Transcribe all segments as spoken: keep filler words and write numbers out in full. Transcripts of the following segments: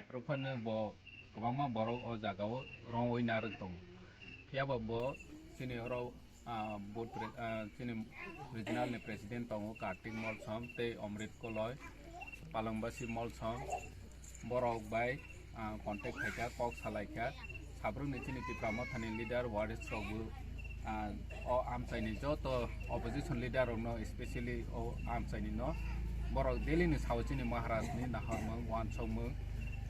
Rwphano bo kwbangma borok o jagao rwngwi narwk tongo. Phiyaba bo chini oro, ah, board pre-, ah, chini regional ni president tongo Kartik Molsom tei Omrit Koloi, Palongbasi Molsom, borok bai, ah, contact khaikha, kok salaikha. Sabrwkni chini Tipra Mothani leader Waris rokbo, ah, o amchaini joto opposition leader rokno, especially o amchaini no borok daily ni sao chini Maharaj ni nahormung, wansokmung,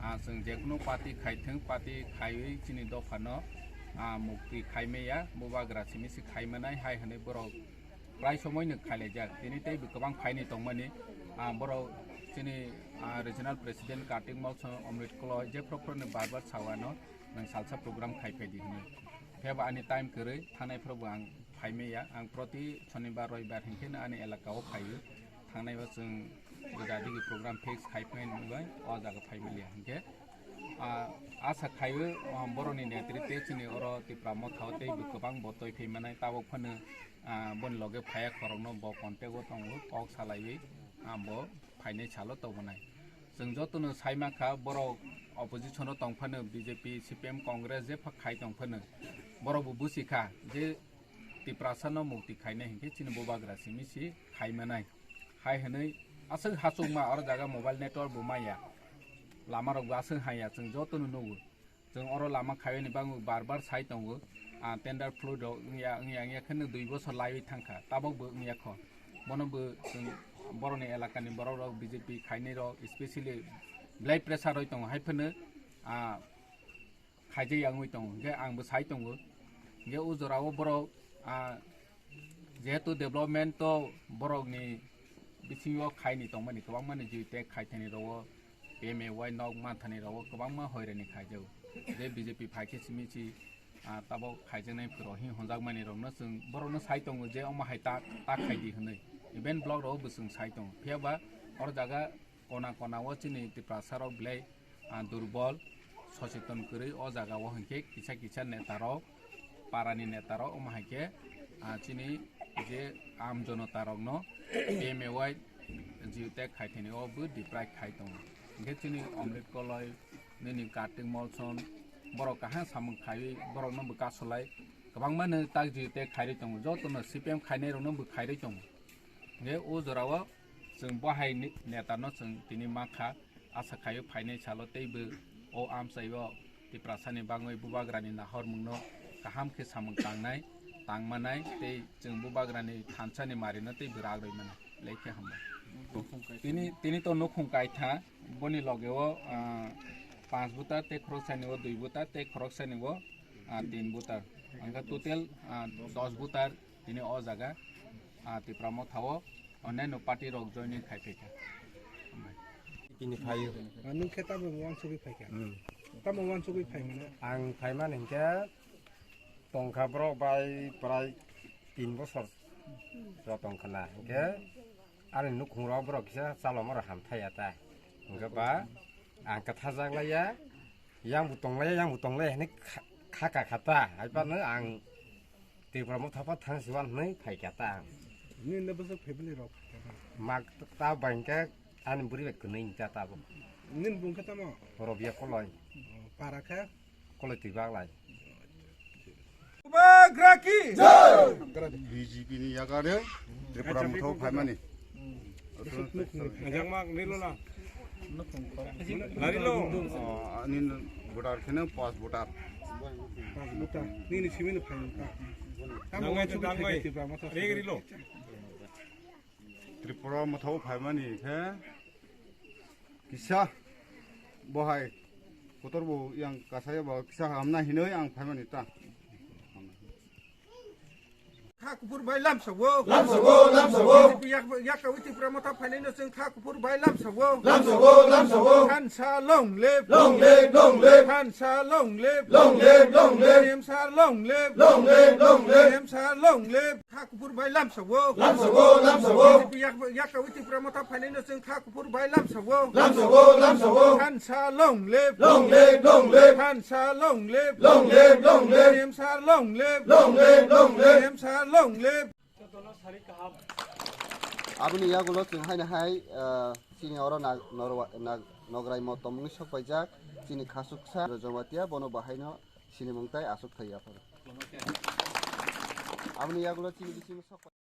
ah, chwng jekunu party khaithwng, party khaiwi chini dophano, ah, mukti khaimaya, bubagra simi se khaimanai hai hwnwi borok prai somoino khailaijak. Tini teibo kwbang phaini tongmani, ah, borok chini, ah, regional president Kartik Molsom, Omrit Koloi, jephru phru ni bar bar sawano nwng salsa program khai phaidi hwnwi. Phiyaba ani time kwrwi, thangnai phuru bo ang phaimaya. Ang proti Shonibar, Roibar hinkhe no ani elaka o phaio. Thangnai o chwng gwdadigi program fix khai phai nungbai o jaga phaimaliya hinkhe, ah, asa khaio, ah, borokni netrite chini oro Tipra Motha o teibo kwbang bo toi phaimanai. Tabuk phano, ah, boni loge phaiya khorokno bo contact o tongo, kok salaiwi, ah, bo phainai salo tongmani. Chwng jotono sai mankha, borok opposition o tong phano, B J P, C P M, Congress jepha khai tong phano, borok bo busikha je Tiprasa no mukti khainai hinkhe chini bubagra simi se khaimanai. Hai hwnwi aswk hachukma oro jaga mobile network bo maya, lama rok bo aswk haya, chwng jotono nugo. Chwng oro lama khaiwi ni bagwi bar bar sai tongo, ah, tender fluid rok wngya, wngya, wngya khe no dui bosor laiwi thangkha, tabok bo wngya kho. Bono bo chwng borokni elakani borok rok B J P khainai rok, especially belai pressure roi tongo, hai phano, ah, khaijak ya wngwi tongo, hinkhe ang bo sai tongo. Hinkhe o jora o borok, ah, jehetu development to borokni bisingo khaini tongmani kwbangmani jui tei khaithani rogo P M A Y nok manthani rogo kwbangma hoirani khaijago. Je B J P phaikhe simi si, ah, tabok khaijaknai phwrwng hinwi honjakmani rokno chwng borokno sai tongo je omo hai ta, ta khaidi hwnwi. Even block rogo bo chwng sai tongo. Phiyaba oro jaga kona kona o chini Tiprasa rok belai, ah, durbol, socheton kwrwi o jaga o hinkhe kisa kisa neta rok, para ni neta rok omo hai khe, ah, chini je aam jonota rok no P M A Y jiutek khai thani o bo deprive khai tongo. Hinkhe chini Omrit Koloi, nini Kartik Molson, borok kaham samung khaiwi borok no bo kasolai kwbangma no tak jiutek khairwi tongo, joto no C P M khainai rok no bo khairwi tongo. Hinkhe o jora o chwng bo hai ni-, neta no chwng tini mankha. Asa khaio phainai salo teibo o amchaio Tiprasani bagwi bubagrani nahormungno kaham khe samung tangnai, tangmanai tei chwng bubagrani thansani marino teibo rak rwi mano. Lekhe hambai. Tini, tini to nukhung kaitha, boni logeo, ah, panch butar tei khoroksanio dui butar tei khoroksanio, ah, tin butar. Angkha total, ah, dos butar. Tini o jaga, ah, Tipra Mothao onnaino party rok joining khai phaikha. Tini phaio. Ah, nwng khe tamo wansugwi phaikha? Hmm. Tamo wansugwi phaimano? Ang phaimani hinkhe tongkha borok bai prai tin bosor rok tongkha na. Hinkhe ani nukhungrok borok kisa chalomorok hamthai ya ta. Hinkhe ba ang kwthajak laiya, yang bo tonglaiya, yang bo tonglaiya hinwi kha-, khaka kha ta. Haiphano ang Tipra Motha pha thang siwan hwnwi phaikha ta ang. Nini bwswk family rok phaikha? Mak ta bai hinkhe ani bwrwi bai kwnwi hinkhe tabuk. Nini bung khe tamo? Robia Koloi. Oh, para khe? Koloi twi baglai. Bubagra ki jai! B J P ni yakarwi Tripura Motha phaimani. Ajak mak nilo na. Lari lo. Oh, ani voter kheno pas voter. Pas voter. Nini simi no phai. Dangai to dangai. Reg rilo. Tripura Motha phaimani khe kisa bohai kotor bo yang kasaya bo kisa hamna hinoi ang phaimani ta. Kha kuphur bai lamsago. Lamsago, lamsago. Yak, yak kawi Tipra Motha phainai no chwng kha kuphur bai lamsago. Lamsago, lamsago. Thansa long live. Long live, long live. Thansa long live. Long live, long live. Hemsa long live. Long live, long live. Hemsa long live. Kha kuphur bai lamsago. Lamsago, lamsago. Yak, yak kawi Tipra Motha phainai no chwng kha kuphur bai lamsago. Lamsago, lamsago. Thansa long live. Long live, long live. Thansa long live. Long live, long live. Hemsa long live. Long live, long live. Hemsa long live. Aboni yagulo chwng haino hai, ah, chini oro nag-, norwa-, nag-, Nograi Motom wngwi sokpaijak chini khasuksa Jamatia, bono bahaino sinimung tai achuk thai yapharo. Aboni yagulo chini bisingo sok